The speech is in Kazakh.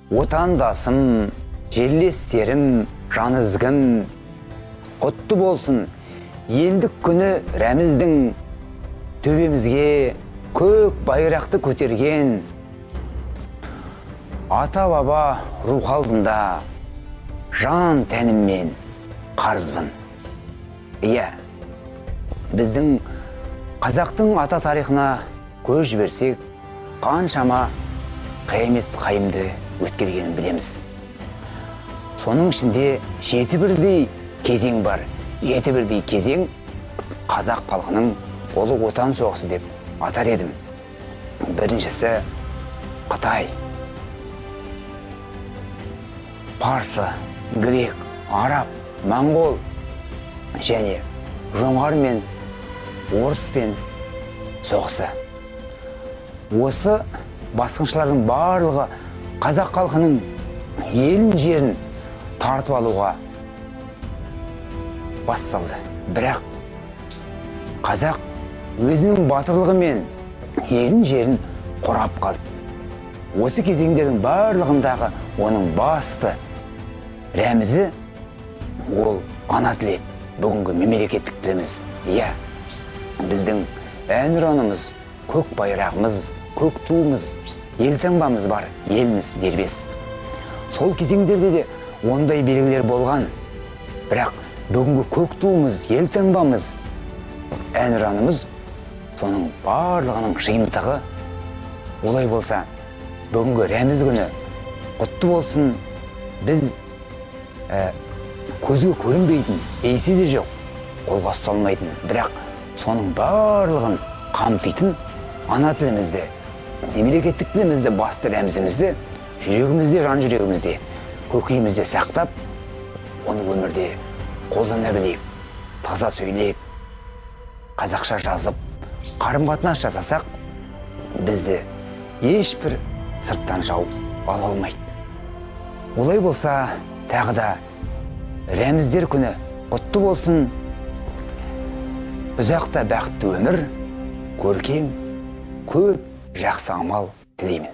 Отандасым, жерлестерім, жан ізгім, құтты болсын елдік күні рәміздің, төбемізге көк байрақты көтерген ата-баба рух алдында жан тәніммен қарызбын. Иә, біздің қазақтың ата тарихына көз жіберсек, қаншама қиямет қайымды өткергенін білеміз. Соның ішінде жеті бірдей кезең бар. Жеті бірдей кезең қазақ халқының Ұлы Отан соғысы деп атар едім. Біріншісі Қытай, парсы, грек, араб, моңғол және жоңғар мен орыспен соғысы. Осы басқыншылардың барлығы қазақ халқының елін, жерін тартып алуға бас салды. Бірақ қазақ өзінің батырлығымен елін, жерін қорғап қалды. Осы кезеңдердің барлығындағы оның басты рәмізі ол ана тілі, бүгінгі мемлекеттік тіліміз. Иә, біздің әнұранымыз, көк байрағымыз, көк туымыз, елтаңбамыз бар, еліміз дербес. Сол кезеңдерде де ондай белгілер болған. Бірақ бүгінгі көк туымыз, елтаңбамыз, әнұранымыз соның барлығының жиынтығы. Олай болса, бүгінгі рәміз күні құтты болсын. Біз көзге көрінбейтін, иісі де жоқ, қолға ұсталмайтын, бірақ соның барлығын қамтитын ана тілімізді, мемлекеттік тілімізді, басты рәмізімізді жүрегімізде, жан жүрегімізде, көкейімізде сақтап, оны өмірде қолдана білейік. Таза сөйлеп, қазақша жазып, қарым-қатынас жасасақ, бізді ешбір сырттан жау ала алмайды. Олай болса, тағы да рәміздер күні құтты болсын. Ұзақ та бақытты өмір, көркем, көп жақсы амал тілеймін.